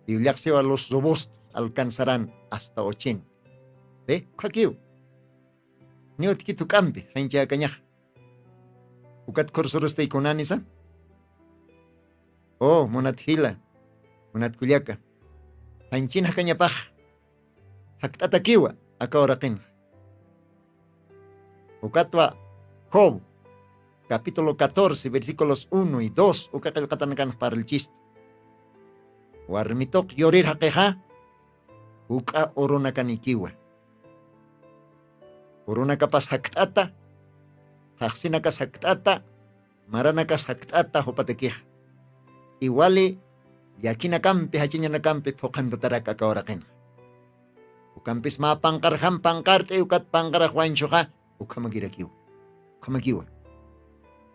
Bibliaxsiwa los robustos alcanzarán hasta ochenta. Be ukhakiw niwtkit juk'ampi janchi jakañax ukat khursurustay kunanisa. O munat jila munat kullaka, janchin jakañapax jakt'atakiwa aka uraqinxa. Ukatwa job capítulo catorce versículos uno y dos uka qillqatanakanx parlchistu. Warmituq yurir jaqixa juk'a urunakanikiwa. Urunakapas jakt'ata, jaqsinakas jakt'ata, maranakas jakt'ata jupatakix. Iwali llakinakampi jachañanakampi phuqhantatarak aka uraqinxa. Ukampis mä panqarjam panqart'i ukat panqaraxwanchuxa ukhamakirakiwa. Ukhamakiwa.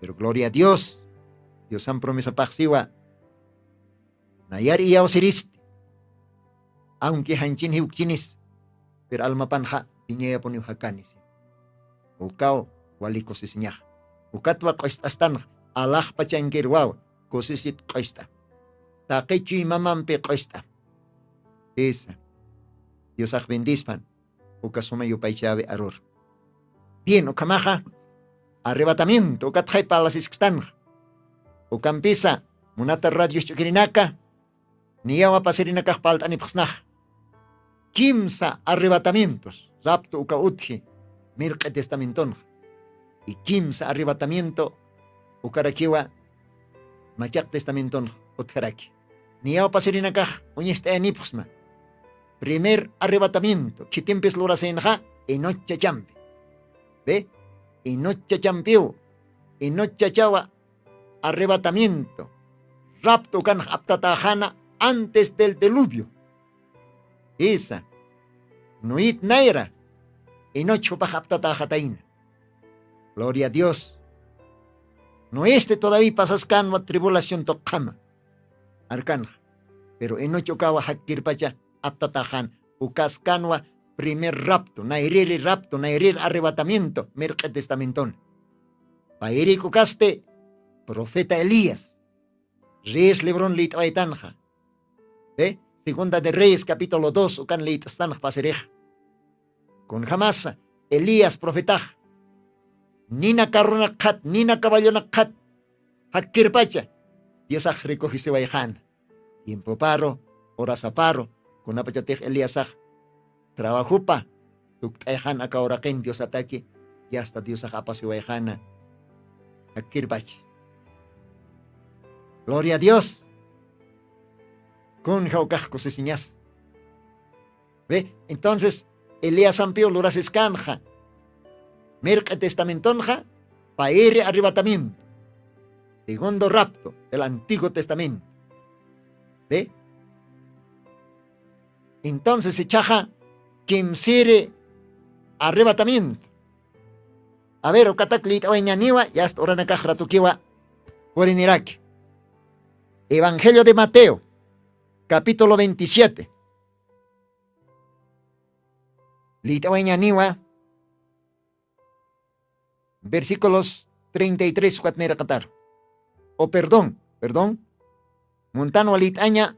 Pero gloria a dios, diosan promesapaxsiwa nayar iyawsiristi. Awnki janchin jiwkchinis pir almapanxa piñayapuniw jakanisi. Ukaw wali kusisiñax. Ukatwa q'ust'astanx alaxpachankir waw kusisit q'ust'a. Taqi chuymamampi q'ust'a. Isa, diosax bendispan uka suma yupaychawi arur. Bien ukhamaxa arrebatamiento ukatxay parlasiskstanxa. Ukampisa munata radios ch'ukirinaka niyawa pasirinakax palt'anipxsnax. Kimsa arrebatamientos rapto uka utji mirq'i testamentonxa. Y kimsa arrebatamiento ukarakiwa machaq testamentonxa utjaraki. Niyawa pasirinakax uñist'ayanipxsma. Primer arrebatamiento khitimpis lurasinxa inoch chachampi. Be inoch chachampiw inoch chachawa arrebatamiento rapto ukanx aptatäxana antes del deluvio. Isa, noit nayra inoch jupax aptatäxatayna. Gloria a dios. Noeste todaví pasaskanwa tribulación tuqhama arkanxa. Pero inoch ukawa jakkirpacha aptatäxan ukaskanwa primer rapto nayriri rapto nayrir arrebatamiento mirq'i testamentona. Payrik ukasti profeta elías reyes libron lït'awaytanxa. Segunda de reyes capítulo dos ukan lït'stanxa pasirix. Kunjamasa elías profetax nina carronakxat nina caballonakxat jakkirpacha diosax recogisiwayxana. Tiempoparu horasaparu kunapachatix eliasax trabajopa tukt'ayxan aka uraqin diosataki yasta diosax apasiwayxana. Jakkirpacha gloria a dios. Kunja ukax kusisiñas. Entonces eliasampiw lurasiskanxa mirq'i testamentonxa payri arrebatamiento segundo rapto del antiguo testamento. Entonces ichaxa kimsiri arrebatamiento. A ver ukatak lït'awayñaniwa yasta uranakax ratukiwa puriniraki. Evangelio de mateo capítulo veintisiete. Lït'awayñaniwa versículos treinta y tres ukat niraqatar. O perdón perdón. Muntanwa lït'aña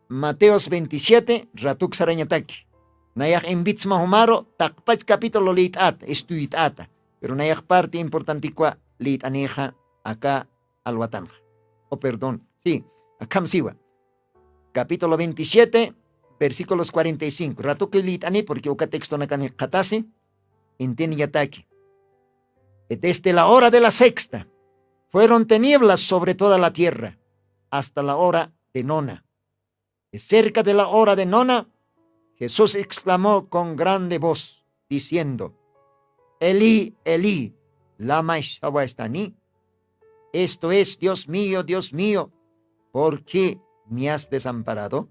mateos veintisiete ratuk sarañataki. Nayax invitsma jumaru taqpach capítulo lït'ata estuyt'ata. Pero nayax parti importantikwa lït'anixa aka alwatanxa. O perdón si akham siwa capítulo veintisiete versículos cuarenta y cinco ratuki lït'ani purki uka textonakan jikxatasi. Intinyataki. Desde la hora de la sexta fueron tenieblas sobre toda la tierra hasta la hora de nona. Cerca de la hora de nona jesús exclamó con grande voz diciendo, Elí, Elí, lama shawastani? Esto es, Dios mío, Dios mío, ¿por qué me has desamparado?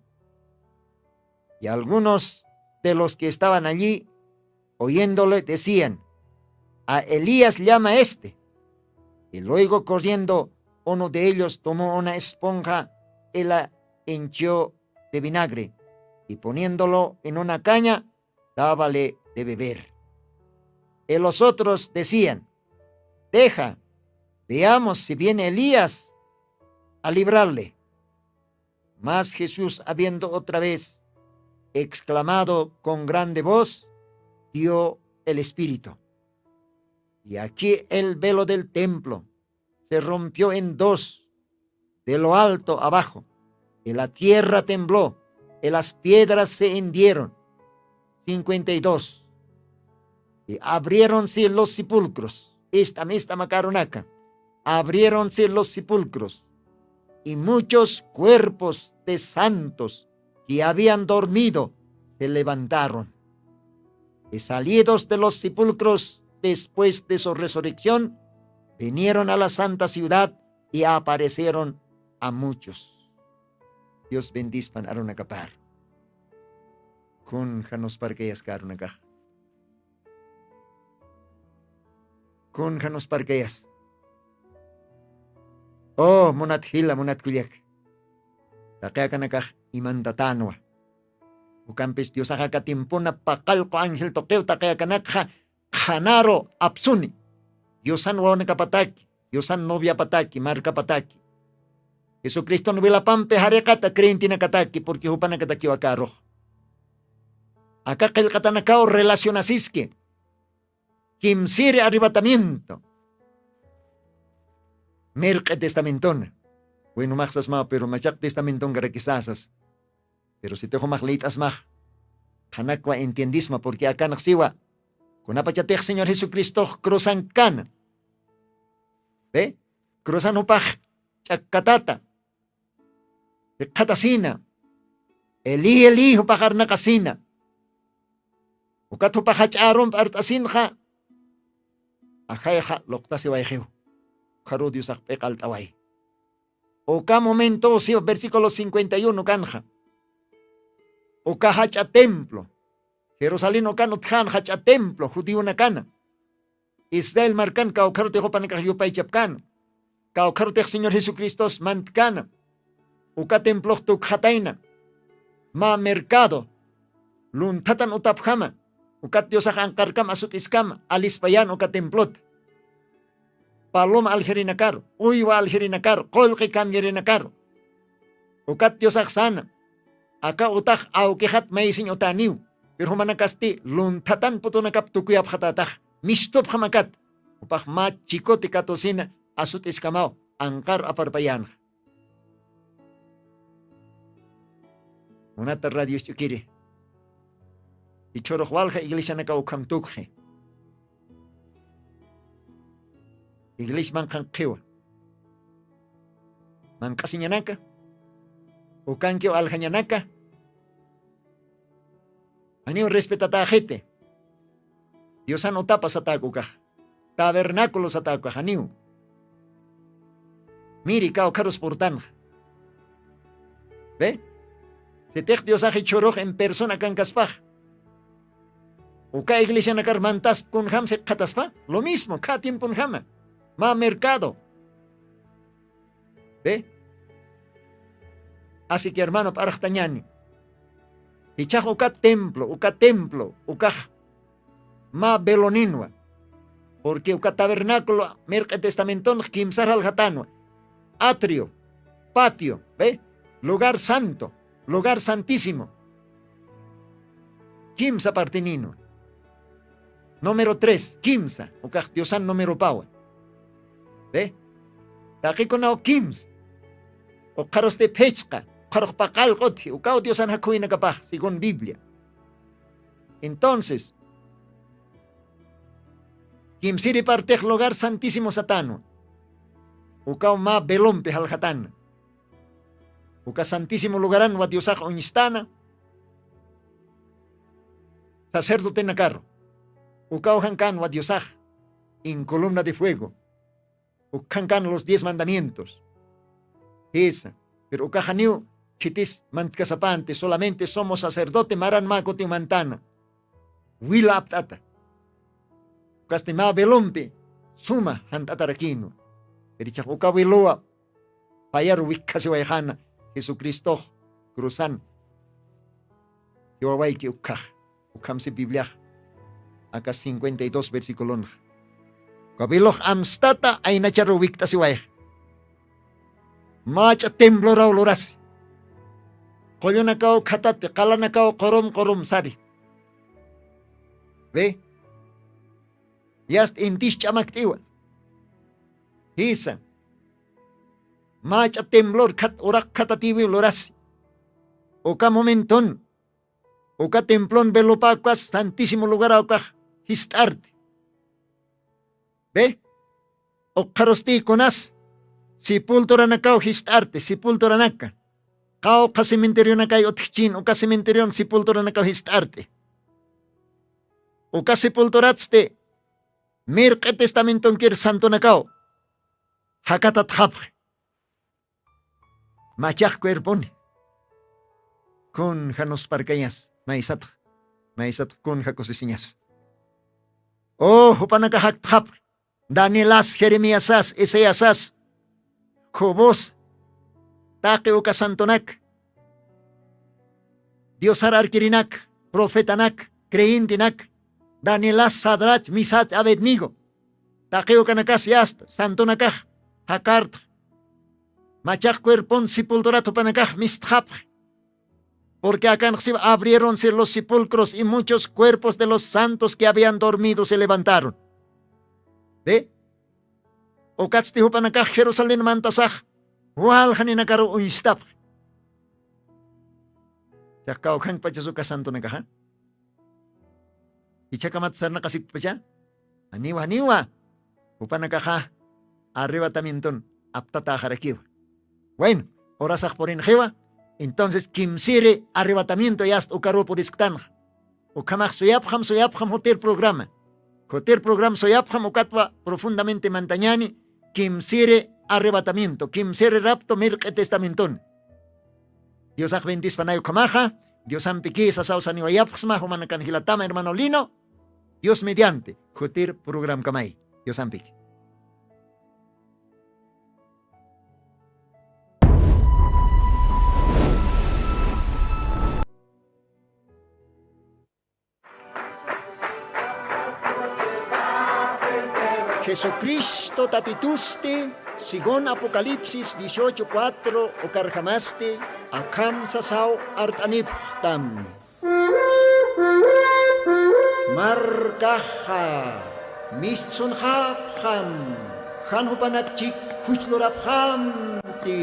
Y algunos de los que estaban allí, oyéndole, decían: "A Elías llama este". Y luego, corriendo uno de ellos, tomó una esponja y la hinchió de vinagre, y poniéndolo en una caña, dábale de beber. Y los otros decían: "Deja, veamos si viene Elías a librarle". Mas Jesús, habiendo otra vez exclamado con grande voz, dio el Espíritu. Y aquí el velo del templo se rompió en dos, de lo alto abajo, y la tierra tembló, y las piedras se hundieron. Cincuenta y dos. Y abriéronse los sepulcros. Esta misma carunaka. Abriéronse los sepulcros, y muchos cuerpos de santos que habían dormido se levantaron. Y salidos de los sepulcros después de su resurrección, vinieron a la santa ciudad y aparecieron a muchos. Dios bendispan arunakapar. Kun janus parkayas karunakax. Kun janus parkayas. Oh, munat jila, munat kullak. Taqi akanakax imantatanwa. Ukampis Diosaxa katimpuna paqallqu ángel tuqiw taqi akanakxa qhanaru apsuni. Diosan wawnakapataki, Diosan noviapataki, markapataki. Jesucriston wilapampi jariqata creyentenakataki, porque jupanakatakiw akarux. Aka qillqatanakaw relacionasiski. Kimsiri arrebatamiento. Mirq'i testamentona. Bueno, maxsasmaw, pero machaq testamentonkarakisasas. Pero sitixumax liyt'asmax, qhanakwa entiendisma, porque akanaxsiwa kunapachatix Señor Jesucristox cruzan kana. Ve, cruzan jupax ch'akkatata. Jikxatasina. Elí, Elí, jupax arnaqasina. Ukat jupax jach'arump art'asinxa. Ajayxa luqtasiwayxiw. Ukharu Diosax p'iqalt'away. Uka momento siw versículo cincuenta y uno kanxa. Uka jach'a templo. Jerusalén ukan utjän jach'a templo judionakana. Israel markan kawkharutix jupanakax yupaychapkän. Kawkharutix Señor Jesucristos mantkana. Uka templox tukxatayna. Mä mercado. Lunthatan utapjama. Ukat Diosax anqarkam asut'iskama alispayän uka templot. Paloma aljirinakar, uywa aljirinakar, qullqi kamyarinakar. Ukat Diosax sana. Aka utax awkixat maysiñ utaniw. Pero jumanakasti lunthatan putunakap tukuyapxatatax. Mistupxamakat. Jupax mä chikuti katusina asut'iskamaw anqar aparpayänxa. Munata radios ch'ukiri. Ichhurux walja iglesianakaw ukham tukxi. Iglesia manqhan qhiwa. Manq'asiñanaka. Ukankiw aljañanaka. Aniw respetatäxiti. Diosan utapa satäkukax. Tabernáculo satäkukax aniw. Miri kawkharus purtanxa. Ve. Sitix diosax ichhurux en persona kankaspax, uka iglesianakar mantasp kunjam sikxataspa lo mismo kha tiemponjama. Mä mercado. Ve. Así que hermano p'arxtañani. Ichax uka templo uka templo ukax mä veloninwa. Porque uka tabernáculo mirq'i testamentonx kimsar jaljatanwa. Atrio, patio, ve, lugar santo, lugar santísimo. Kimsa partininwa. Número tres kimsa ukax diosan numeropawa. Ve. Taqikunaw kimsa. Ukxarusti phichqa. Ukxarux paqallq'utji ukaw diosan jakhuwinakapax según biblia. Entonces, kimsiri partix lugar santísimo satanwa. Ukaw mä velompi jaljatana. Uka santísimo lugaranwa diosax uñstana. Sacerdotenakaru. Ukaw jankanwa diosax in columna de fuego. Ukhankan los diez mandamientos. Jisa. Pero ukaxaniw khitis mantkasapanti solamente somos sacerdote maran mä kutiw mantana. Wila apt'ata. Ukasti mä velompi suma jant'atarakinwa. Pero ichax uka velowa payaru wikkhasiwayxana jesucristox cruzan. Jiwawayki ukkhax. Ukhamsi bibliax aka cincuenta y dos versiculonxa. Uka velox amstata aynacharu wikt'asiwayxa. Mach'a temploraw lurasi. Qullunakaw khatati qalanakaw qurum qurum sari. Ve. Yast intis ch'amakt'iwa. Jisa. Mach'a temblor khat uraq khatatiwi lurasi. Uka momenton uka templon velopa ukas santísimo lugaraw ukax jist'arti. Ve. Ukxarustï kunas sepulturanakaw jist'arti sepulturanaka. Qawqha cementerionakay utjchin uka cementerion sepulturanakaw jist'arti. Uka sepulturatsti mirq'i testamentonkir santonakaw jakatatxapxi. Machax cuerponi kun janusparkañas maysatx maysatx kun jakusisiñas. O jupanakax jaktxapxi danielas jeremiasas isaiasas jobos taqi uka santonak diosar arkirinak profetanak creyentinak danielas sadrach misach abednigo taqi ukanakas yasta santonakax jakartx machaq cuerpon sepulturat jupanakax mistxapxi. Porque akanxsiw abrieronse los sepulcros y muchos cuerpos de los santos que habían dormido se levantaron. Ve. Ukatsti jupanakax jerusalén mantasax waljaninakaru uñstapxi. Chaqkaw khankpachas uka santonakaxa ichhakamat sarnaqasippacha. Janiwa janiwa. Jupanakaxa arrebatamienton aptataxarakiwa. Waynu urasax purinxiwa. Entonces kimsiri arrebatamiento yasta ukaruw purisktanxa. Ukhamax suyapxam suyapxam jutir programa. Jutir programa suyapxam ukatwa profundamente mantañani. Kimsiri arrebatamiento kimsiri rapto mirq'i testamentoni. Diosax bendispanay ukhamaxa. Diosampiki sasaw saniwayapxsma jumanakan jilatama hermano lino. Dios mediante jutir programkamay. Diosampiki. Jesucristo tatitusti según apocalipsis dieciocho cuatro ukarjamasti akham sasaw art'anipxtam. Markaxa mistsunxapxam jan jupanak chik juchlurapxamti.